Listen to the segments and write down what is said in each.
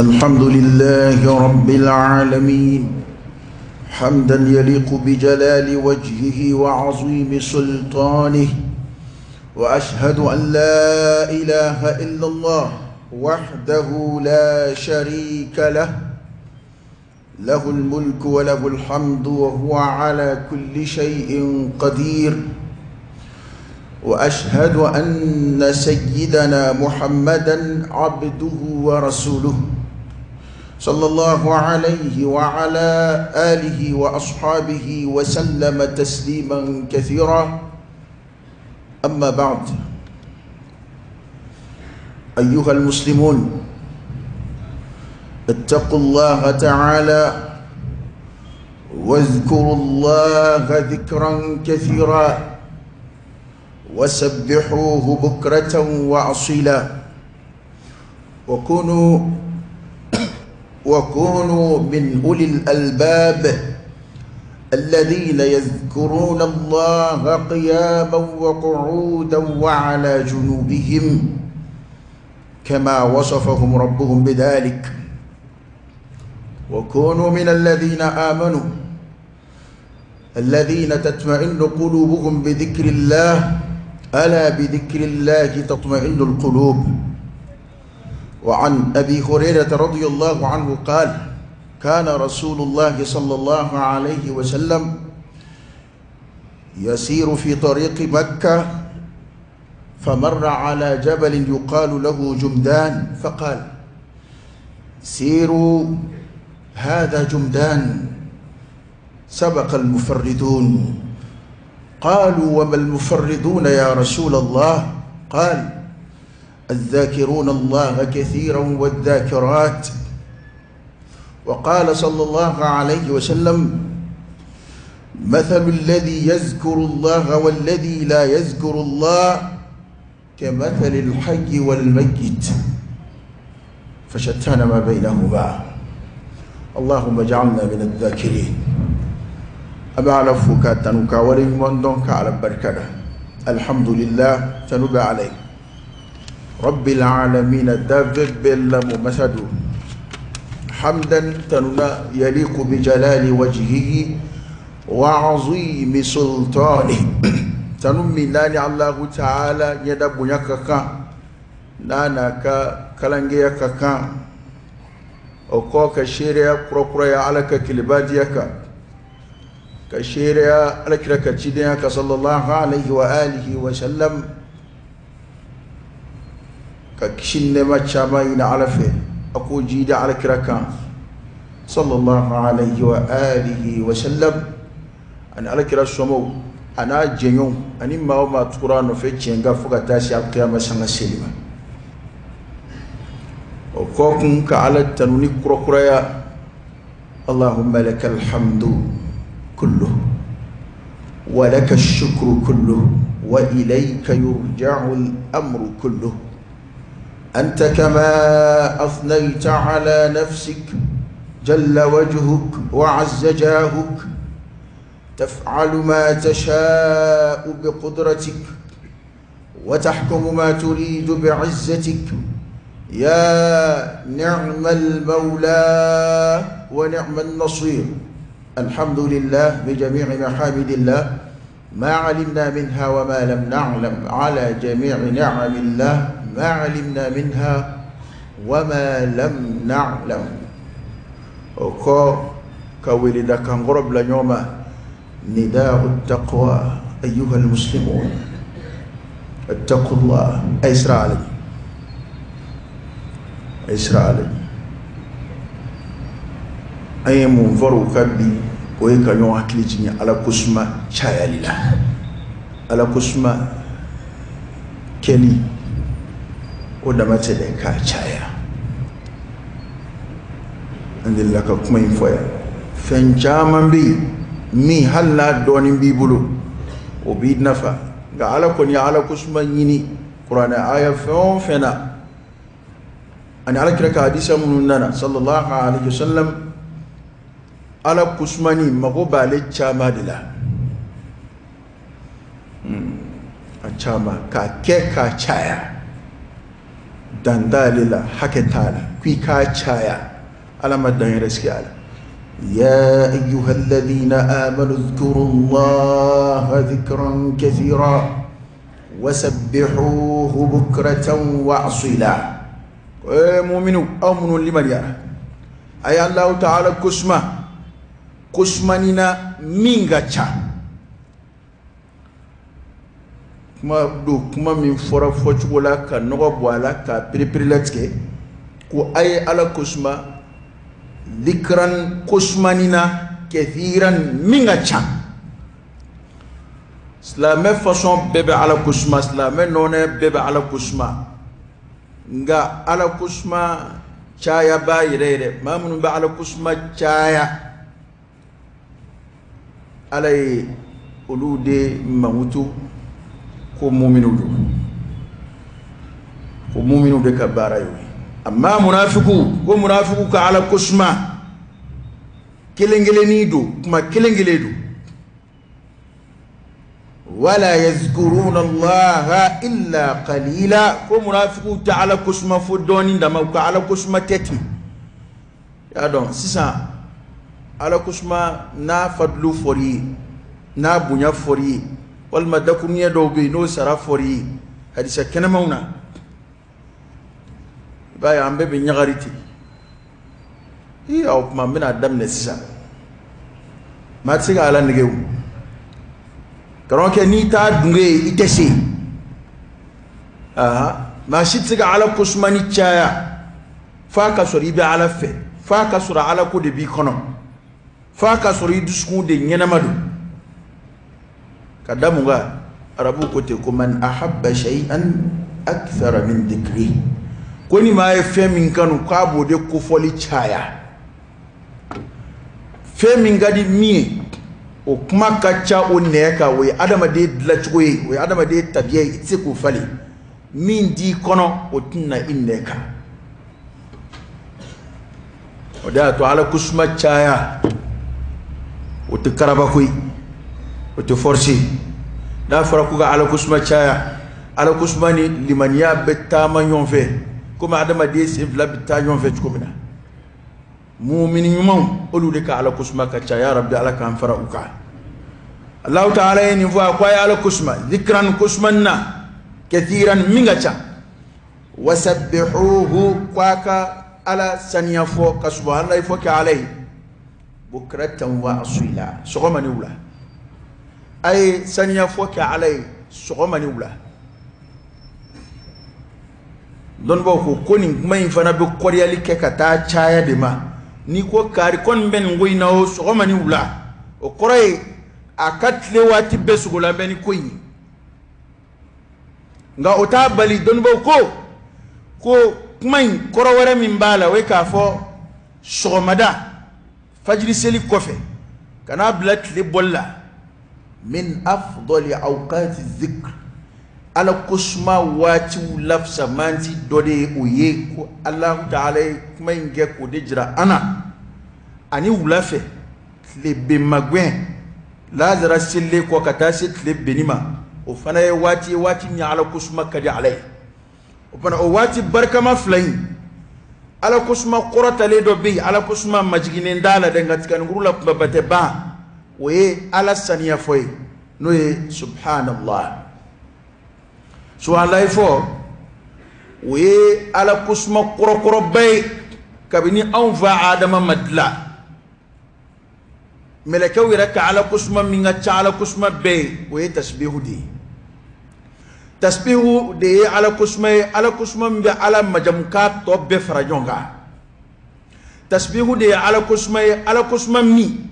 الحمد لله رب العالمين حمدا يليق بجلال وجهه وعظيم سلطانه، وأشهد أن لا إله إلا الله وحده لا شريك له، له الملك وله الحمد وهو على كل شيء قدير، وأشهد أن سيدنا محمدا عبده ورسوله صلى الله عليه وعلى آله وأصحابه وسلم تسليما كثيرا. أما بعد، أيها المسلمون، اتقوا الله تعالى واذكروا الله ذكرا كثيرا وسبحوه بكرة وأصيلا، وكونوا من أولي الألباب الذين يذكرون الله قياما وقعودا وعلى جنوبهم كما وصفهم ربهم بذلك، وكونوا من الذين آمنوا الذين تطمئن قلوبهم بذكر الله، ألا بذكر الله تطمئن القلوب. وعن أبي هريرة رضي الله عنه قال: كان رسول الله صلى الله عليه وسلم يسير في طريق مكة فمر على جبل يقال له جمدان، فقال: سيروا، هذا جمدان، سبق المفردون. قالوا: وما المفردون يا رسول الله؟ قال: الذاكرون الله كثيرا والذاكرات. وقال صلى الله عليه وسلم: مثل الذي يذكر الله والذي لا يذكر الله كمثل الحي والميت، فشتان ما بينهما. اللهم اجعلنا من الذاكرين. أبا على فوكا تنوكا ورين على بركة. الحمد لله تنوب عليه رب العالمين دافب بالله مسدو حمدا تنونا يليق بجلال وجهه وعظيم سلطانه. تنمي ناني الله تعالى يدب يكاكا نانا كالانجيا كاكا o kɔ ka seereya kurakuraya Ala ka kilibadiya kan, ka seereya Ala kira ka cidenya kan sallallahu alaihi wa alihi wa sallam, ka kisi nɛɛma caman ɲini Ala fɛ a k'o jidi Ala kira kan sallallahu alaihi wa alihi wa sallam, ani Ala kira somɔgɔw a n'a jɛɲɔgɔnw ani maa o maa tugura a nɔfɛ tiɲɛ kan fo ka taa se alikiyama sanga seli ma. O kɔ kun ka Ala tanu ni kurakuraya. Allahumma lakal hamdu kulluh wa laka shukru kulluh wa ilayka yurja'u al-amru kulluh, anta kama athnayta ala nafsik jalla wajhuk wa 'azza jahuk, taf'alu ma tasha'u biqudratik wa tahkumu ma turidu bi'izzatik, يا نعم المولى ونعم النصير. الحمد لله بجميع محامد الله ما علمنا منها وما لم نعلم، على جميع نعم الله ما علمنا منها وما لم نعلم. وكو كولي دكان غرب لنيوما نداء التقوى. أيها المسلمون، اتقوا الله. أسرع Israeli an ye mun fɔra u ka bi, o ye ka ɲɔgɔn hakili jigin Ala kosuma cayali la, Ala kosuma kɛli o dama tɛ dɛ, k'a caya. An delila ka kuma in fɔ yan. Fɛn caman bɛ yen min hali n'a dɔɔnin b'i bolo o b'i nafa, nka Ala kɔni ye Ala kosuma ɲini kuranɛ aya fɛn o fɛn na ani Ala kira ka hadisa minnu nana sallallahu alaihi wasallam, Ala kusumani mago b'ale caman de la. A caman k'a kɛ k'a caya. Dan t'ale la, hakɛ t'a la, ko i k'a caya, Ala ma dan yɛrɛ sigi a la. Ya ayyuha alladhina amanu dhkuru Allaha dhikran kathira wasabbihuhu bukratan wa asila. Ee muminu, aw minnu limaniyara, a ye Allahu ta'ala kosuma, kosumani na min ka ca. Kuma don, kuma min fɔra fɔcogo la ka nɔgɔ bɔ a la, ka pereperelatigɛ, ko a ye Ala kosuma dhikran, kosumani na, kathiran, min ka ca. Silamɛ fasɔn bɛɛ bɛ Ala kosuma, silamɛ nɔnɛ bɛɛ bɛ Ala kosuma, nka Ala kosuma cayaba yɛrɛ yɛrɛ, maa minnu bɛ Ala kosuma caya, Ala ye olu de mankutu ko muminu don, ko muminu de ka baara ye o ye. Amma munafiku, ko munafiku ka Ala kosuma kelen kelennin don, kuma kelen kelen don. Wala yazkuruna Allaha illa qalila, ko munafiku tɛ Ala kosuma fo dɔɔnin dama, u ka Ala kosuma tɛ ten. Y'a dɔn sisan Ala kosuma n'a fadulu fɔr'i ye, n'a bonya fɔr'i ye, walima dakuruɲɛ dɔw bɛ yen n'o sara fɔr'i ye hadisa kɛnɛmanw na, i b'a ye an bɛɛ bɛ ɲagari ten. Ii, o tuma n bɛna daminɛ sisan. Maa tɛ se ka Ala nege o. Karamɔgɔkɛ, n'i t'a dunge ye, i tɛ se. Aha, maa si tɛ se ka Ala kosumani caya f'a ka sɔrɔ i bɛ Ala fɛ, f'a ka sɔrɔ Ala ko de b'i kɔnɔ, f'a ka sɔrɔ i dusukun de ɲɛnama don. Ka da mun kan? Arabuw ko ten ko man ahabba shay'an akthara min dhikri, ko ni maa ye fɛn min kanu k'a b'o de kofɔli caya. Fɛn min ka di min ye, o kuma ka ca o nɛɛ kan, o ye adamaden dilancogo ye, o ye adamaden tabiya ye, i tɛ se k'o falen. Min t'i kɔnɔ, o tɛna i nɛɛ kan. O de y'a to Ala kosuma caya, o tɛ karaba ko ye, o tɛ force. N'a fɔra ko ka Ala kosuma caya, Ala kosuma ni limaniya bɛ taama ɲɔgɔn fɛ, komi adamaden sen fila bɛ taa ɲɔgɔn fɛ cogo min na. Mumini ɲumanw, olu de ka Ala kosuma ka ca. Ya Rabbi, Ala k'an fara u kan. Allahu ta'ala ye nin fɔ, a ko a ye Ala kosuma dhikran, kosuman na, kathiran, min ka ca, wasabbihuhu, ko a ka Ala saniya fɔ, ka subhanallahi fɔ kɛ Ala ye, bukratan wa asila, sɔgɔma ni wula. A ye saniya fɔ kɛ Ala ye sɔgɔma ni wula. Dɔnnibaw ko ko nin kuma in fana bɛ kɔriyali kɛ ka taa caya de ma. N'i ko kari kɔni bɛ nin ko in na o sɔgɔma ni wula, o kɔrɔ ye a ka tile waati bɛɛ sogolan bɛ ni ko in ye. Nka o t'a bali, dɔnnibaw ko ko kuma in kɔrɔ wɛrɛ min b'a la, o ye k'a fɔ sɔgɔmada fajiri seli kɔfɛ ka n'a bila tile bɔli la, min afdali awqati dhikr, Ala kosuma waatiw lafsamanti dɔ de ye o ye. Ko Alahu ta'ala ye kuma in kɛ k'o de jira an na. Ani wula fɛ tile bɛn magɛn, lazara selilen kɔ ka taa se tile benni ma, o fana ye waati ye, waati min Ala kosuma ka di Ala ye. O fana, o waati barikama fila in, Ala kosuma kɔrɔtalen dɔ bɛ yen, Ala kosuma majiginnen t'a la dɛ, nka tiganikuru la kumaba tɛ ban, o ye Ala saniya fɔ ye, n'o ye subhanallah. Subhanallahi fɔ, o ye Ala kosuma kɔrɔkɔrɔba ye kabini anw fa Adama ma dilan. Mɛlɛkɛw yɛrɛ ka Ala kosuma min ka ca Ala kosuma bɛɛ ye, o ye tasbihu de ye. Tasbihu de ye Ala kosuma ye, Ala kosuma min bɛ Ala majamu k'a tɔ bɛɛ fara ɲɔgɔn kan. Tasbihu de ye Ala kosuma ye, Ala kosuma min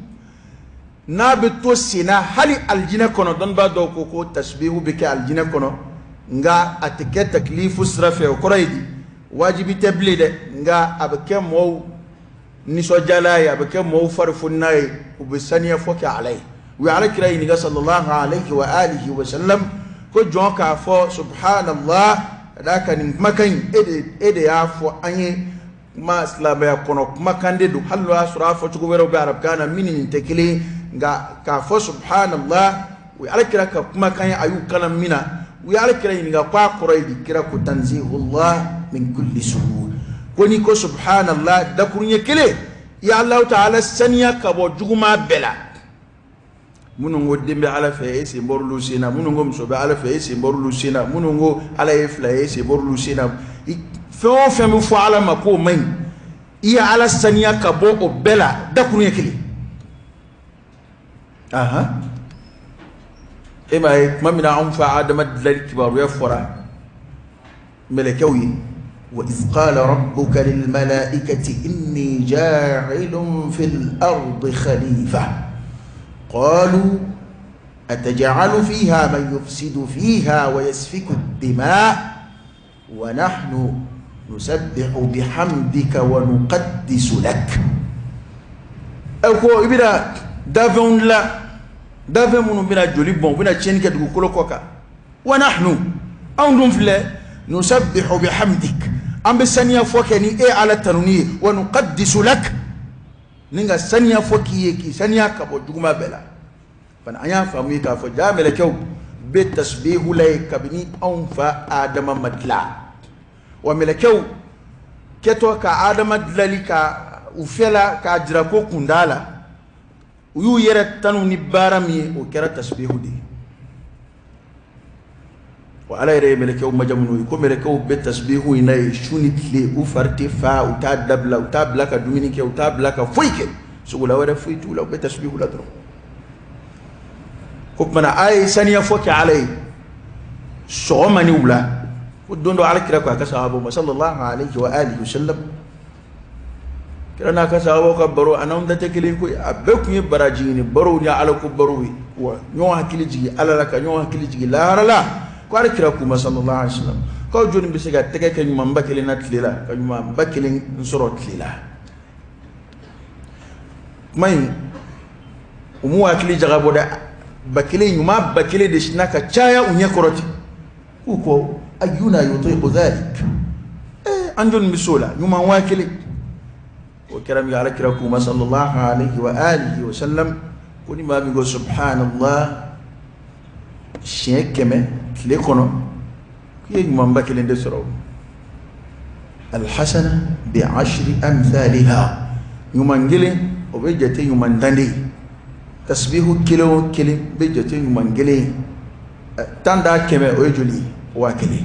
n'a bɛ to senna hali alijinɛ kɔnɔ. Dɔnnibaa dɔw ko ko tasbihu bɛ kɛ alijinɛ kɔnɔ, nka a tɛ kɛ takilifu sira fɛ. O kɔrɔ ye di? Wajibi tɛ bilen dɛ, nka a bɛ kɛ mɔgɔw nisɔndiyala ye, a bɛ kɛ mɔgɔw farifoninan ye, u bɛ saniya fɔ kɛ Ala ye. U ye Ala kira ɲininka sallallahu alayhi wa alihi wa sallam ko jɔn k'a fɔ subhanallah, ka d'a kan nin kumakan in e de y'a fɔ an ye, kuma silamɛya kɔnɔ kumakan de don, hali n'o y'a sɔrɔ a fɔcogo wɛrɛw bɛ arabukan na min ni nin tɛ kelen ye, nka k'a fɔ subhanallah, o ye Ala kira ka kumakan ye, a y'u kalan min na. U ye Ala kira ɲininka k'a kɔrɔ ye di? Kira ko tanzihullah min kulli su. Ko n'i ko subhanallah dakuruɲɛ kelen, i y'Alahu taala saniya ka bɔ juguman bɛɛ la. Minnu ko den bɛ Ala fɛ, e sen bɔr'olu sen na. Minnu ko muso bɛ Ala fɛ, e sen bɔr'olu sen na. Minnu ko Ala ye fila ye, e sen bɔr'olu sen na. Fɛn o fɛn bɛ fɔ Ala ma k'o man ɲi, i ye Ala saniya ka bɔ o bɛɛ la dakuruɲɛ kelen. Ahan, e m'a ye tuma min na anw fa Adama dilali kibaruya fɔra mɛlɛkɛw ye, wa iz qala rabbuka lil malaikati inni ja'ilun fil ardi khalifa qalu ataj'alu fiha man yufsidu fiha wa yasfiku ad-dima wa nahnu nusabbihu bihamdika wa nuqaddisu lak. Ɛ ko i bɛna dafɛnw dilan, dafɛn minnu bɛna joli bɔn, u bɛna tiɲɛni kɛ dugukolo kɔ kan. Wa nahnu, anw dun filɛ, nusabbihu bihamdik, an bɛ saniya fɔ kɛ ni e Ala tanuni ye, wa nuqaddisu lak, ni ka saniya fɔ k'i ye, k'i saniya ka bɔ juguman bɛɛ la. Fana an y'a faamu ye k'a fɔ jaa mɛlɛkɛw bɛ tasbihu la ye kabini anw fa Adama ma dilan. Wa mɛlɛkɛw kɛtɔ ka Adama dilali ka u fɛla k'a jira ko kun t'a la, u y'u yɛrɛ tanu ni baara min ye, o kɛra tasbihu de ye. Wa Ala yɛrɛ ye mɛlɛkɛw majamu n'o ye, ko mɛlɛkɛw bɛ tasbihu in na ye su ni tile, u fari tɛ fa, u t'a dabila, u t'a bila ka dumuni kɛ, u t'a bila ka foyi kɛ, sogola wɛrɛ foyi t'u la, u bɛ tasbihu la dɔrɔn. Ko tuma a ye saniya fɔ kɛ Ala ye sɔgɔma ni wula. Ko don dɔ Ala kira ko a ka sahabaw ma sallallahu alaihi wa alihi wa sallam, kira n'a ka sahabaw ka baro a n'anw ta tɛ kelen koyi, a bɛɛ tun ye baraji ɲini barow ni Ala ko barow ye, wa ɲɔgɔn hakili jigin Ala la ka ɲɔgɔn hakili jigin lahara la. Ko Ala kira k'u ma sallallahu alaihi wa sallam, k'aw jɔnni bɛ se ka tɛgɛ kɛ ɲumanba kelen na tile la, ka ɲumanba kelen sɔrɔ tile la? Kuma in u m'u hakili jagabɔ dɛ, ba kelen ɲuman ba kelen de sinna ka caya u ɲɛ kɔrɔ ten. K'u ko ayyuna yutiqu dhalik, an jɔnni bɛ s'o la ɲuman 1000? O kɛra min Ala kira k'u ma sallallahu alaihi wa alihi wa sallam, ko ni maa min ko subhanallah siɲɛ 100 tile kɔnɔ, k'i ye ɲumanba kelen de sɔrɔ. Alhasana bi ashri amthaliha, ɲuman kelen o bɛ jate ɲuman 10 de ye. Tasbihu kelen o kelen bɛ jate ɲuman kelen ye. 10 da 100 o ye joli ye? 1000.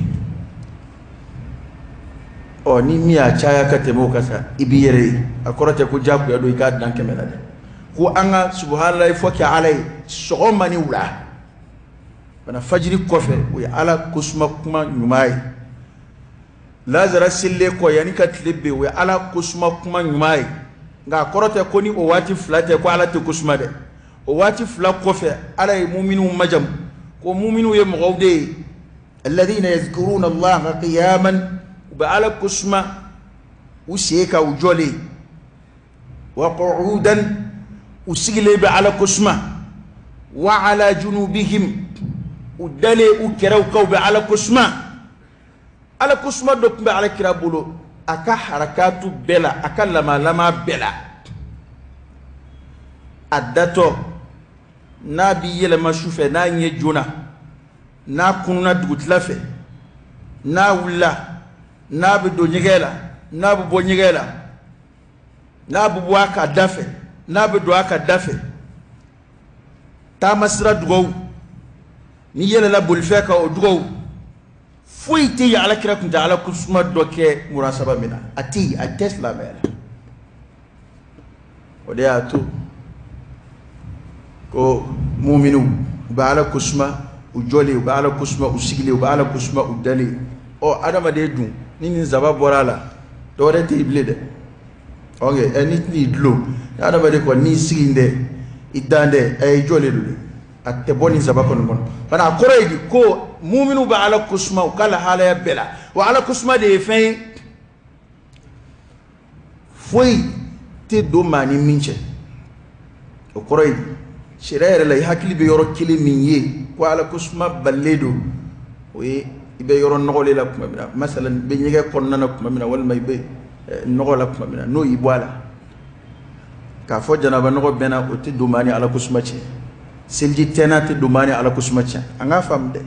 Ɔ ni min y'a caya ka tɛmɛ o kan sa, i b'i yɛrɛ ye. A kɔrɔ tɛ ko diyagoya don i k'a dan 100 la dɛ. Ko an ka subhanallahi fɔ kɛ Ala ye sɔgɔma ni wula. Fana fajiri kɔfɛ, o ye Ala kosuma kuma ɲuman ye. Lazara selilen kɔ yanni ka tile ben, o ye Ala kosuma kuma ɲuman ye. Nka a kɔrɔ tɛ ko ni o waati fila tɛ ko Ala tɛ kosuma dɛ. O waati fila kɔfɛ, Ala ye muminiw majamu ko muminiw ye mɔgɔw de ye, alladhina yadhkuruna Allaha qiyaman, u bɛ Ala kosuma u sen kan u jɔlen, wa qu'udan, u sigilen bɛ Ala kosuma, wa ala junubihim, u dalen u kɛrɛw kan u bɛ Ala kosuma. Ala kosuma dɔ tun bɛ Ala kira bolo a ka harakatu bɛɛ la, a ka lamalama bɛɛ la. A datɔ n'a b'i yɛlɛma su fɛ, n'a ɲɛ joona, n'a kununa dugutila fɛ, n'a wulila, n'a bɛ don ɲɛgɛn la, n'a bɛ bɔ ɲɛgɛn la, n'a bɛ bɔ a ka da fɛ, n'a bɛ don a ka da fɛ, taamasira dugawu, n'i yɛlɛla bolifɛn kan o dugawu, foyi tɛ yen Ala kira tun tɛ Ala kosuma dɔ kɛ murasaba min na, a tɛ yen, a tɛ silamɛya la. O de y'a to ko muminiw u bɛ Ala kosuma u jɔlen, u bɛ Ala kosuma u sigilen, u bɛ Ala kosuma u dalen. Ɔ adamaden dun ni nin saba bɔra a la, dɔwɛrɛ tɛ yen bilen dɛ. Ok, n'i tɛn'i dulon, ni adamaden kɔni n'i sigi dɛ, i dan dɛ, i jɔlen don dɛ, a tɛ bɔ nin saba kɔni kɔnɔ. Bari a kɔrɔ ye di ko muminiw bɛ Ala kosuma u ka lahalaya bɛɛ la. Wa Ala kosuma de ye fɛn ye foyi tɛ don maa ni min cɛ. O kɔrɔ ye di sariya yɛrɛ la, i hakili bɛ yɔrɔ kelen min ye ko Ala kosuma balilen don, o ye i bɛ yɔrɔ nɔgɔlen la tuma min na, masalan i bɛ ɲɛgɛn kɔnɔna na tuma min na, walima i bɛ nɔgɔ la tuma min na, n'o y'i bɔ a la. K'a fɔ janaba nɔgɔ bɛnna, o tɛ don maa ni Ala kosuma cɛ. Seliji tɛna tɛ don maa ni Ala kosuma cɛ. An k'a faamu dɛ,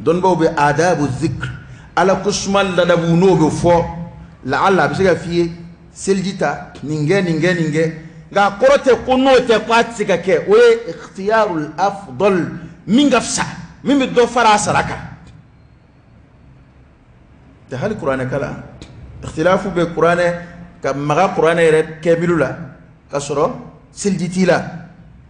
dɔnnibaw bɛ adabu zikr, Ala ko suma ladabu n'o bɛ fɔ laala a bɛ se ka f'i ye seliji ta nin kɛ nin kɛ nin kɛ, nka a kɔrɔ tɛ ko n'o tɛ ko a tɛ se ka kɛ. O ye ikhtiyarul afdal, min ka fisa, min bɛ dɔ fara a sara kan. Tɛ hali kuranɛ kalan, ikhtilafu bɛ kuranɛ ka maga kuranɛ yɛrɛ kɛbilu la ka sɔrɔ seliji t'i la.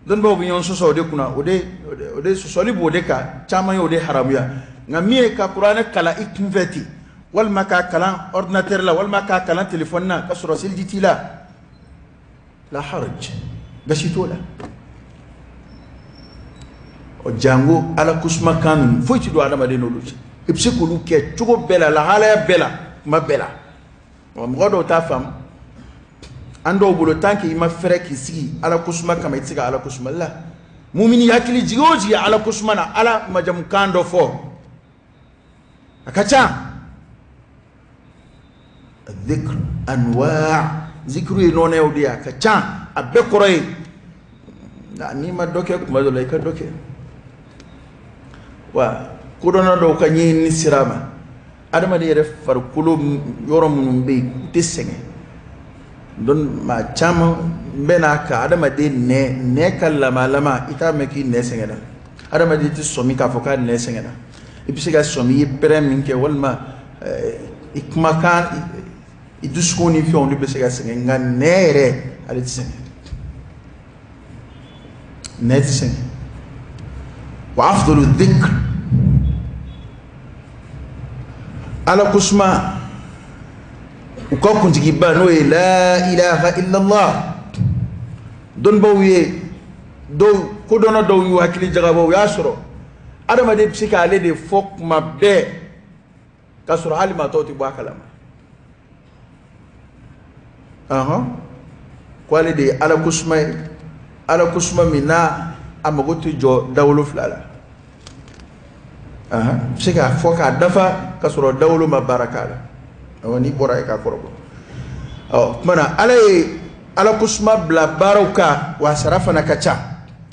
Dɔnnibaaw bɛ ɲɔgɔn sɔsɔ o de kunna, o de sɔsɔli b'o de kan, caman y'o de haramuya. Nka min ye ka kuranɛ kalan i kunfɛ ten, walima k'a kalan ordinateur la, walima k'a kalan téléphone na ka sɔrɔ seliji t'i la, la haraj, basi t'o la. Ɔ jango Ala kosuma kan ninnu foyi ti don adamaden n'olu cɛ. I bɛ se k'olu kɛ cogo bɛɛ la, lahalaya bɛɛ la, kuma bɛɛ la. Mɔgɔ dɔw t'a faamu. An dɔw bolo tant que i ma fɛrɛ k'i sigi Ala kosuma kama, i tɛ se ka Ala kosuma la. Mumini hakili jigin o jigin Ala kosuma na, Ala majamukan dɔ fɔ a ka ca. Dhikr anwa, zikru ye nɔnɛw de ye, a ka ca, a bɛɛ kɔrɔ ye. Nka n'i ma dɔ kɛ kuma dɔ la, i ka dɔ kɛ. Wa kodɔnna dɔw ka ɲɛɲini sira ma, adamaden yɛrɛ farikolo yɔrɔ minnu bɛ yen u tɛ sɛgɛn. Donc maa caman bɛ n'a kan, adamaden nɛ ka lamalama, i t'a mɛn k'i nɛ sɛgɛnna. Adamaden tɛ sɔmi k'a fɔ k'a nɛ sɛgɛnna. I bɛ se ka sɔmi i ye pɛrɛn min kɛ, walima i kumakan, i dusukun ni fɛnw de bɛ se ka sɛgɛn, nka nɛ yɛrɛ ale tɛ sɛgɛn. Nɛ tɛ sɛgɛn. Wa afdalu dhikr, Ala kosuma u ka kuntigiba n'o ye la ilaha illallah. Dɔnnibaaw ye dɔw kodɔnna dɔw y'u hakili jagabɔ, u y'a sɔrɔ adamaden bɛ se k'ale de fɔ kuma bɛɛ k'a sɔrɔ hali maa tɔw tɛ bɔ a kalama. Ko ale de ye Ala kosuma ye, Ala kosuma min n'a a mago tɛ jɔ dawolo fila la. Bɛ se k'a fɔ k'a dafa k'a sɔrɔ dawolo ma baara k'a la. Awɔ, n'i bɔra yen k'a kɔrɔbɔ. Ɔ tuma na Ala ye Ala kosuma bila baaraw kan, wa a sara fana ka ca,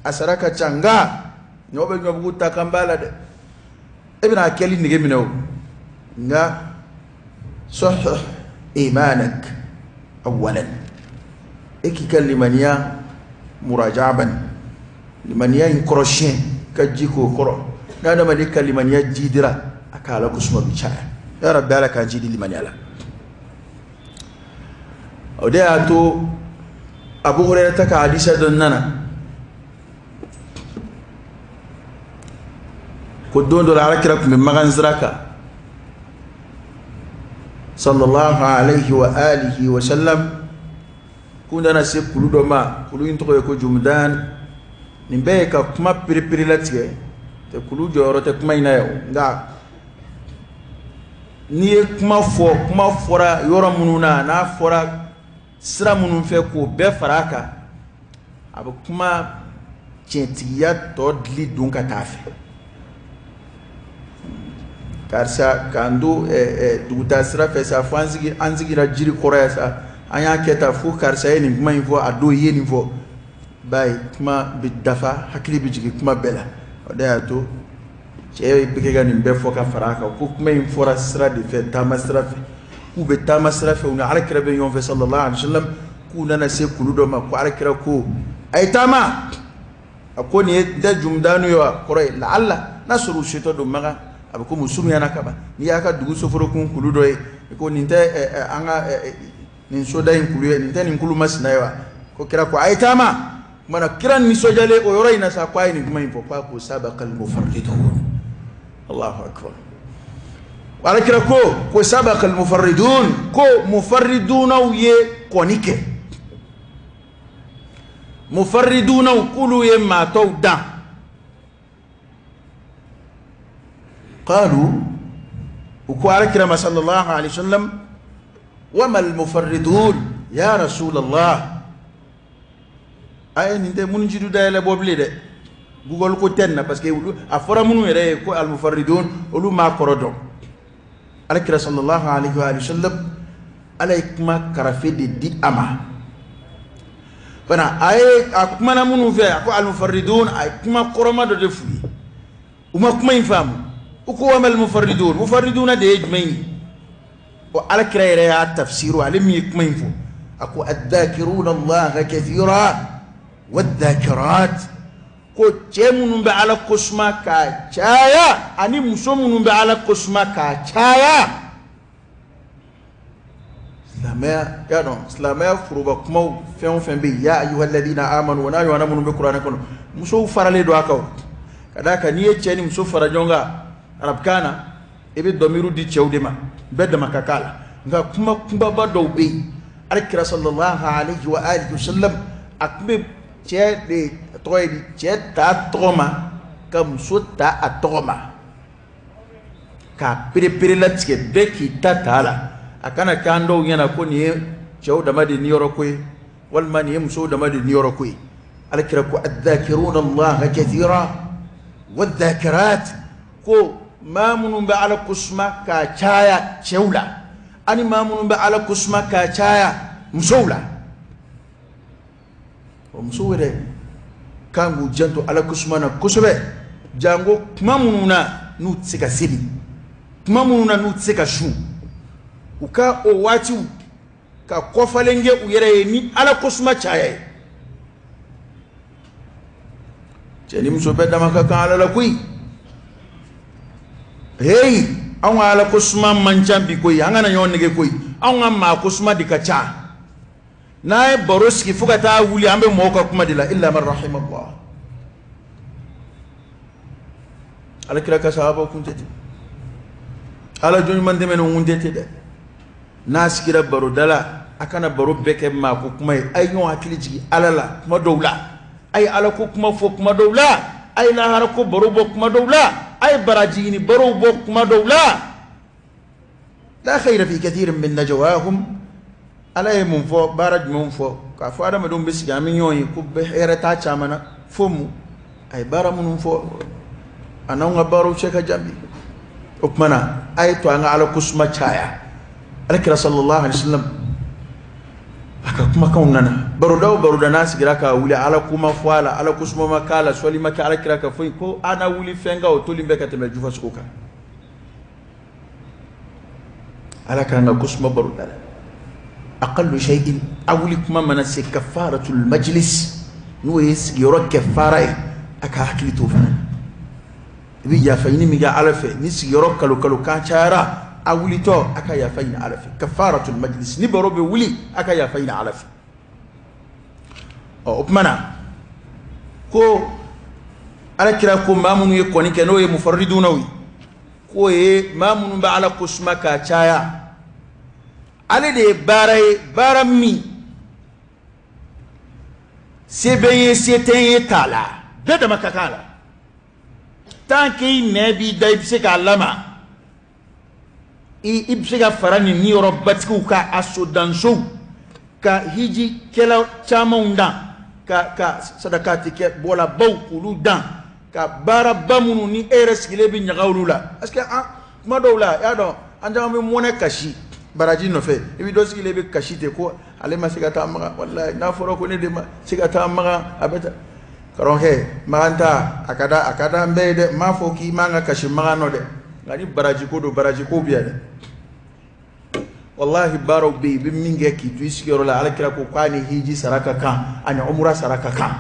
a sara ka ca. Nka ɲɔ bɛ ɲɔbugu ta kan b'a la dɛ, e bɛna a kɛli nege minɛ o. Nka sahih imanak awalan, e k'i ka limaniya murajaban, limaniya in kɔrɔsiyɛn ka ji k'o kɔrɔ. N'adamaden ka limaniya jidira, a ka Ala kosuma bɛ caya. Ya Rabbi, Ala k'an jidi limaniya la. O de y'a to Abu Hurairata ka hadisa dɔ nana ko don dɔ la Ala kira tun bɛ magan sira kan sallallahu alayhi wa alihi wa sallam, k'u nana se kulu dɔ ma, kulu in tɔgɔ ye ko Jumudan. Nin bɛɛ ye ka kuma perepere latigɛ, tɛ kulu jɔyɔrɔ tɛ kuma in na yan. Nka n'i ye kuma fɔ, kuma fɔra yɔrɔ minnu na, n'a fɔra sira minnu fɛ, k'o bɛɛ fara a kan, a bɛ kuma tiɲɛtigiya tɔ dili don ka taa fɛ. Karisa k'an to dugutaa sira fɛ sa, fo an sigira jiri kɔrɔ yan sa, an y'a kɛ tan, fo karisa ye nin kuma in fɔ, a don i ye nin fɔ. B'a ye kuma bɛ dafa, hakili bɛ jigin kuma bɛɛ la. O de y'a to cɛ bɛ kɛ ka nin bɛɛ fɔ ka fara a kan, ko kuma in fɔra sira de fɛ, taama sira fɛ, k'u bɛ taama sira fɛ, u ni Ala kira bɛ ɲɔgɔn fɛ sallallahu alaihi wa sallam, k'u nana se kulu dɔ ma, ko Ala kira ko a ye taama. A ko nin ye tɛ Jumudanu ye wa? Kɔrɔ ye laala n'a sɔrɔ u setɔ don Makan, a bɛ komi u surunyana ka ban. N'i y'a ka dugu soforokun kulu dɔ ye, i ko nin tɛ an ka nin soda in kulu ye, nin tɛ nin kulu masina ye wa? Ko kira ko a ye taama. Kumana kira nisɔndiyalen o yɔrɔ in na sa, ko a ye nin kuma in fɔ, ko a ko sabaqal mufarridun. Allahu akbar. Ala kira ko sabaqal mufarridun, ko mufarridunaw ye kɔni kɛ, mufarridunaw k'olu ye maa tɔw dan. Qalu, u ko Ala kira ma sallallahu alaihi wasallam, wa mal mufarridun ya rasulallah. A ye nin tɛ minnu jidu dayɛlɛ bɔ bilen dɛ, Google ko tɛ nin na, parce que olu a fɔra minnu yɛrɛ ye ko al mufarridun, olu m'a kɔrɔ dɔn. Ala kira sallallahu alaihi wa sallam, Ala ye kuma karafe de di a ma fana. A ye a kumana minnu fɛ, a ko al mufarridun, a ye kuma kɔrɔma dɔ de f'u ye, u ma kuma in faamu. U ko wa mal mufarridun, mufarriduna de ye jumɛn ye? O Ala kira yɛrɛ y'a tafsiru, ale min ye kuma in fɔ, a ko adh-dhakiruna Allaha kathira wadh-dhakirat, ko cɛ minnu bɛ Ala kosuma k'a caya ani muso minnu bɛ Ala kosuma k'a caya. Silamɛya, y'a dɔn silamɛya foroba kumaw fɛn o fɛn bɛ yen, ya ayyuhalladhina amanu, wa n'a ɲɔgɔnna minnu bɛ kuranɛ kɔnɔ, musow faralen don a kan. Ka d'a kan n'i ye cɛ ni muso fara ɲɔgɔn kan arabukan na, i bɛ dɔmiru di cɛw de ma, bɛɛ dama ka k'a la. Nka kuma kunbaba dɔw bɛ yen, Alakira sallallahu alayhi wa alihi wa sallam, a tun bɛ cɛ de tɔgɔ ye di, cɛ ta tɔgɔ ma ka muso ta a tɔgɔ ma, k'a perepere latigɛ bɛɛ k'i ta ta a la. A kana kɛ an dɔw ɲɛna ko nin ye cɛw dama de niyɔrɔ ko ye, walima nin ye musow dama de niyɔrɔ ko ye. Alakira ko adh-dhakiruna Allaha kathira wadh-dhakirat, ko maa minnu bɛ Ala kosuma k'a caya cɛw la ani maa minnu bɛ Ala kosuma k'a caya musow la. O musow yɛrɛ kan k'u janto Ala kosuma na kosɛbɛ, janko kuma minnu na n'u tɛ se ka seli, kuma minnu na n'u tɛ se ka sun, u ka o waatiw ka kɔfalen kɛ u yɛrɛ ye ni Ala kosuma caya ye. Cɛ ni muso bɛɛ dama ka kan Ala la koyi. Hey, anw ka Ala kosuma man ca bi koyi, an kana ɲɔgɔn nege koyi, anw ka maa kosuma de ka ca. N'a ye baro sigi fo ka taa wuli, an bɛ mɔgɔw ka kuma de la, illa man rahimallah. Ala kira ka sahabaw kun tɛ ten, Ala jɔn ɲuman tɛmɛnenw kun tɛ ten dɛ. N'a sigira baroda la, a kana baro bɛɛ kɛ maa ko kuma ye. A ye ɲɔgɔn hakili jigin Ala la kuma dɔw la, a ye Ala ko kuma fɔ kuma dɔw la, a ye lahara ko baro bɔ kuma dɔw la, a ye baraji ɲini barow bɔ kuma dɔw la. La khayra fi kathirin min najwahum. Ala ye mun fɔ, baara jumɛnw fɔ k'a fɔ adamadenw bɛ sigi an bɛ ɲɔgɔn ye ko bɛɛ hɛrɛ t'a caman na, fo mun? A ye baara minnu fɔ, a n'anw ka baaraw cɛ ka jan bi. O tuma na a ye to an ka Ala kosuma caya. Alakira sallallahu alaihi wasallam a ka kumakanw nana, baroda o baroda n'a sigira k'a wuli, Ala ko ma fɔ a la, Ala kosuma ma k'a la, sɔli ma kɛ Alakira ka foyi, ko a na wuli fɛn kan o tolen bɛ ka tɛmɛ jufa sogo kan. Ala k'an ka kosuma baroda la. Aqallu shay'in, a wuli kuma mana se kafaratul majlis, n'o ye sigiyɔrɔ kɛfara ye, a ka hakili t'o fana na. I bɛ yafa ɲini min kɛ Ala fɛ, ni sigiyɔrɔ kalo kalo kan cayara, a wulitɔ a ka yafa ɲini Ala fɛ. Kafaratul majlis, ni baro bɛ wuli, a ka yafa ɲini Ala fɛ. Ɔ, o tuma na ko Ala kira ko maa minnu ye kɔni kɛ, n'o ye mufarridunaw ye, k'o ye maa minnu bɛ Ala kosuma k'a caya, ale de ye baara ye, baara min se bɛ n ye se tɛ n ye t'a la, bɛɛ dama ka kan a la. Tant que i nɛn b'i da, i bɛ se k'a lama, i bɛ se ka fara nin niyɔrɔbatigiw kan, a sodansow ka hijikɛla camanw dan, ka sadakati kɛ bɔlabaw k'olu dan, ka baaraba minnu ni e yɛrɛ sigilen bɛ ɲaga olu la. Parce que an kuma dɔw la, i y'a dɔn, an caman bɛ mɔnɛ kasi baraji nɔfɛ. I bɛ dɔ sigilen bɛ kasi ten ko ale ma se ka taa Makan, walayi n'a fɔra ko ne de ma se ka taa Makan, a bɛ taa. Karamɔgɔkɛ, Makan ta a ka da, a ka d'an bɛɛ ye dɛ. N m'a fɔ k'i man ka kasi Makan nɔ dɛ, nka ni baraji ko don, baraji ko bɛ yan dɛ. Walahi baaraw bɛ yen, i bɛ min kɛ k'i to i sigiyɔrɔ la, Ala kira ko k'a ni hiji sara ka kan, ani umura sara ka kan.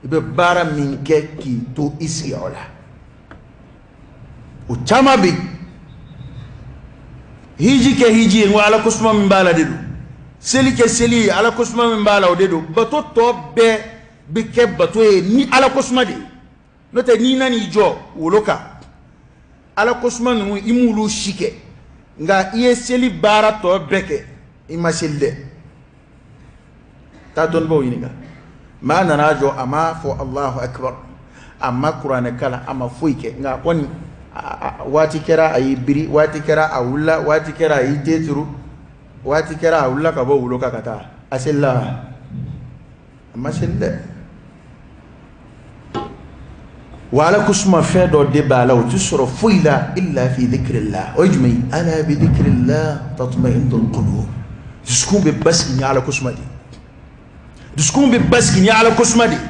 I bɛ baara min kɛ k'i to i sigiyɔrɔ la, o caman bɛ yen. Hiji kɛ hiji ye, n ko Ala kosuma min b'a la de don. Seli kɛ seli ye, Ala kosuma min b'a la o de don. Bato tɔ bɛɛ bɛ kɛ bato ye ni Ala kosuma de ye. N'o tɛ n'i nan'i jɔ wolo kan, Ala kosuma ninnu i m'olu si kɛ, nka i ye seli baara tɔ bɛɛ kɛ, i ma seli dɛ. Taa dɔnnibaw ɲininka. Maa nana jɔ, a m'a fɔ Allahu akbar, a ma kuranɛ kalan, a ma foyi kɛ, nka kɔni waati kɛra a y'i biri, waati kɛra a wulila, waati kɛra a y'i den turu, waati kɛra a wulila ka bɔ wolo kan ka taa. A selila wa? A ma seli dɛ. Wa Ala kosuma fɛn dɔ de b'a la, o tɛ sɔrɔ foyi la illa fi dhikrillah. O ye jumɛn ye? Ala bi dhikrillah tatma'innul qulub. Dusukun bɛ basigi ni Ala kosuma de ye. Dusukun bɛ basigi ni Ala kosuma de ye.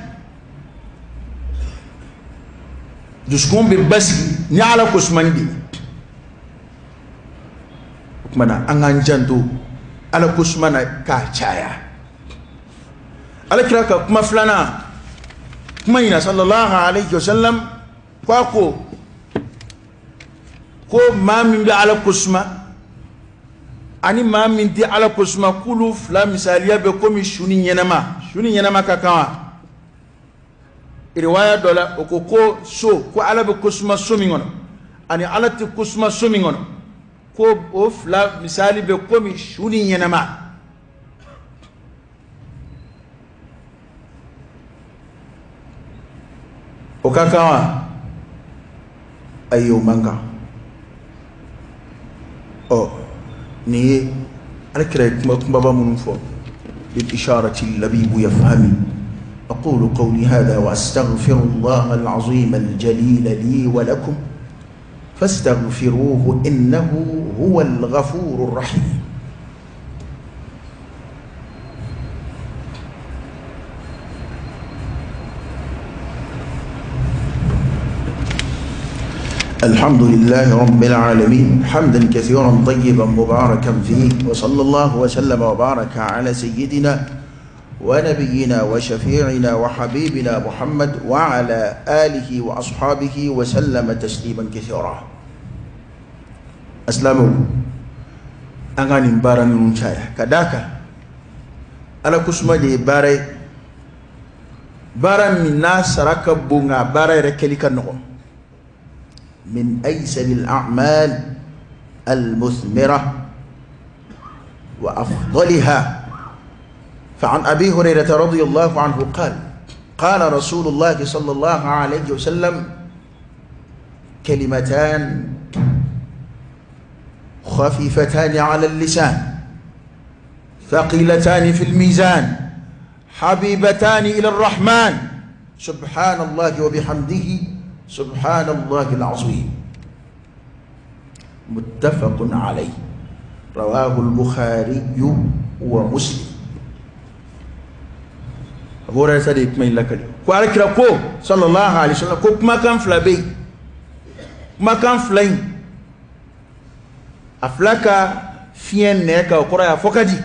Dusukun bɛ basigi ni Ala ko sumani de ye. O tuma na an k'an janto Ala ko suma na k'a caya. Ala kira ka kuma filanan kuma in na sallallahu alayhi wa sallam, ko a ko ko maa min bɛ Ala ko suma ani maa min tɛ Ala ko suma, k'olu fila misaliya bɛ komi su ni ɲɛnama. Su ni ɲɛnama ka kan wa? Riwaya dɔ la, o ko ko so, ko Ala bɛ ko suma so min kɔnɔ ani Ala tɛ ko suma so min kɔnɔ, ko o fila misali bɛ komi su ni ɲɛnama. O ka kan wa? Ayi, o man kan. Ɔ, nin ye Ala kira ye kuma kumaba minnu fɔ. بالإشارة اللبيب يفهم. أقول قولي هذا وأستغفر الله العظيم الجليل لي ولكم فاستغفروه إنه هو الغفور الرحيم. الحمد لله رب العالمين، حمدا كثيرا طيبا مباركا فيه، وصلى الله وسلم وبارك على سيدنا ونبينا وشفيعنا وحبيبنا محمد وعلى آله وأصحابه وسلم تسليما كثيرا. أسلامه أغاني مبارا نونشايا كداكا على كسمة دي باري بارا من ناس ركب بونا بارا ركلي كنغم من أيسر الأعمال المثمرة وأفضلها. فعن أبي هريرة رضي الله عنه قال: قال رسول الله صلى الله عليه وسلم: كلمتان خفيفتان على اللسان، ثقيلتان في الميزان، حبيبتان إلى الرحمن، سبحان الله وبحمده، سبحان الله العظيم. متفق عليه، رواه البخاري ومسلم. Abu Hurairah de kuma in lakali ko Alakira ko sallallahu alaihi wasallam ko kumakan fila bɛ yen, kumakan fila in a fila ka fiɲɛ nɛ kan, o kɔrɔ ye a fɔ ka di.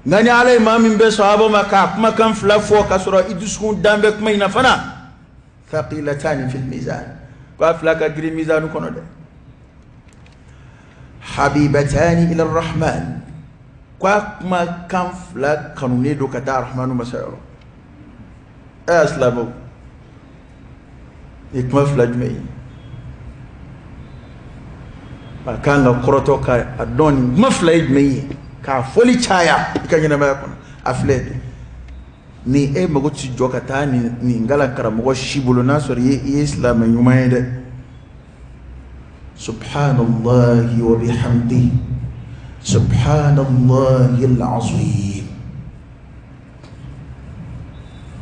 Nka ni Ala ye maa min bɛ sɔn a ma k'a kumakan fila fɔ k'a sɔrɔ i dusukun dan bɛ kuma in na fana, thaqilatani fil mizan, ko a fila ka girin mizanu kɔnɔ dɛ. Habibatani ila rahman, ko a kumakan fila kanunen don ka taa Rahmanu masa yɔrɔ. Ɛ silamɛw, nin kuma fila jumɛn ye? A kan ka kɔrɔtɔ ka a dɔn nin kuma fila ye jumɛn ye, k'a fɔli caya i ka ɲɛnamaya kɔnɔ. A filɛ ni e mago ti jɔ ka taa nin kalan karamɔgɔ si bolo n'a sɔrɔ i ye silamɛ ɲuman ye dɛ. Subhanallahi wa bihamdihi, subhanallahi al-azim.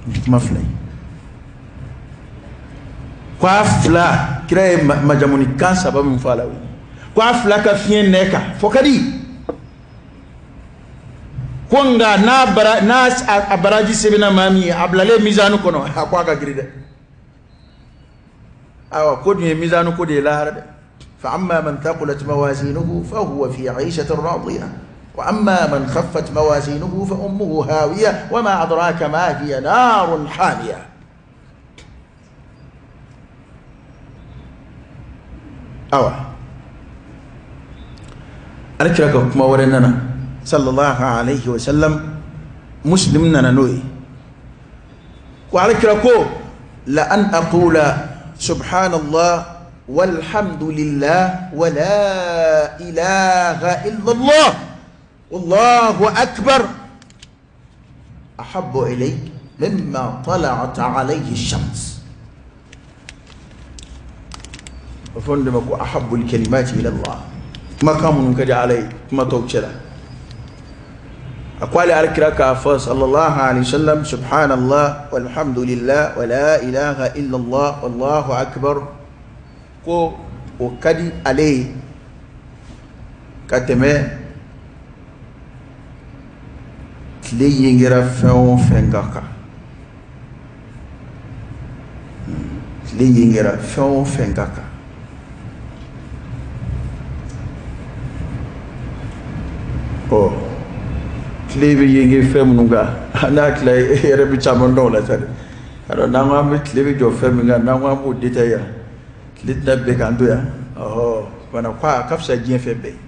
Nin kuma fila ye, ko a fila kira ye majamuni kan saba min fɔ a la, o ye ko a fila ka fiɲɛ nɛ kan fɔ ka di, ko nka n'a a baraji sɛbɛnna maa min ye, a bilalen mizanu kɔnɔ, a ko a ka girin dɛ. Ayiwa, ko dun ye mizanu ko de ye lahara dɛ. فأما من ثقلت موازينه فهو في عيشة راضية، وأما من خفت موازينه فأمه هاوية، وما أدراك ما هي، نار حامية. أوه أذكرك كما ورننا صلى الله عليه وسلم مسلمنا نوي وأذكرك لأن أقول سبحان الله والحمد لله ولا إله إلا الله والله أكبر أحب إلي مما طلعت عليه الشمس. وفندمك أحب الكلمات إلى الله ما كان منكد علي ما توكل أقوال على كراكا صلى الله عليه وسلم سبحان الله والحمد لله ولا إله إلا الله والله أكبر ko o ka di ale ye ka tɛmɛ tile yengera fɛn o fɛn kan. Tile yengera fɛn o fɛn ka kan. Ɔ, tile bɛ yenge fɛn minnu kan, n'a tila e yɛrɛ bɛ caman dɔn o la sa dɛ. Alors n'an ko an bɛ tile bɛ jɔ fɛn min kan, n'an ko an b'o détailler yan, tile tɛna bɛn k'an to yan. Ɔhɔ, bana ko a ka fisa diɲɛ fɛn bɛɛ ye,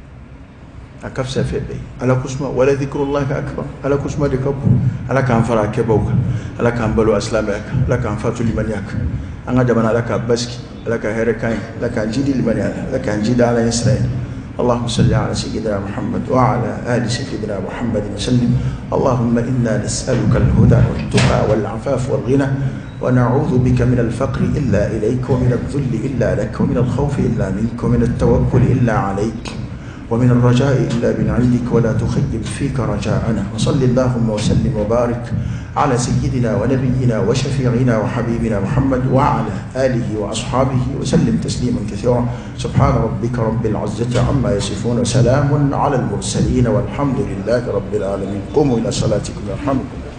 a ka fisa fɛn bɛɛ ye. Ala kosuma, wala zikrullahi akbar, Ala kosuma de ka bon. Ala k'an fara a kɛbaw kan, Ala k'an balo a silamɛya kan, Ala k'an fatu limaniya kan. An ka jamana, Ala k'a basigi, Ala ka hɛrɛ k'an ye, Ala k'an jidi limaniya la, Ala k'an jidi Ala ɲɛ sira ye. اللهم صل على سيدنا محمد وعلى آل سيدنا محمد وسلم. اللهم إنا نسألك الهدى والتقى والعفاف والغنى، ونعوذ بك من الفقر إلا إليك، ومن الذل إلا لك، ومن الخوف إلا منك، ومن التوكل إلا عليك، ومن الرجاء إلا من عندك، ولا تخيب فيك رجاءنا. وصل اللهم وسلم وبارك على سيدنا ونبينا وشفيعنا وحبيبنا محمد وعلى آله وأصحابه وسلم تسليما كثيرا. سبحان ربك رب العزة عما يصفون، وسلام على المرسلين، والحمد لله رب العالمين. قوموا إلى صلاتكم يرحمكم.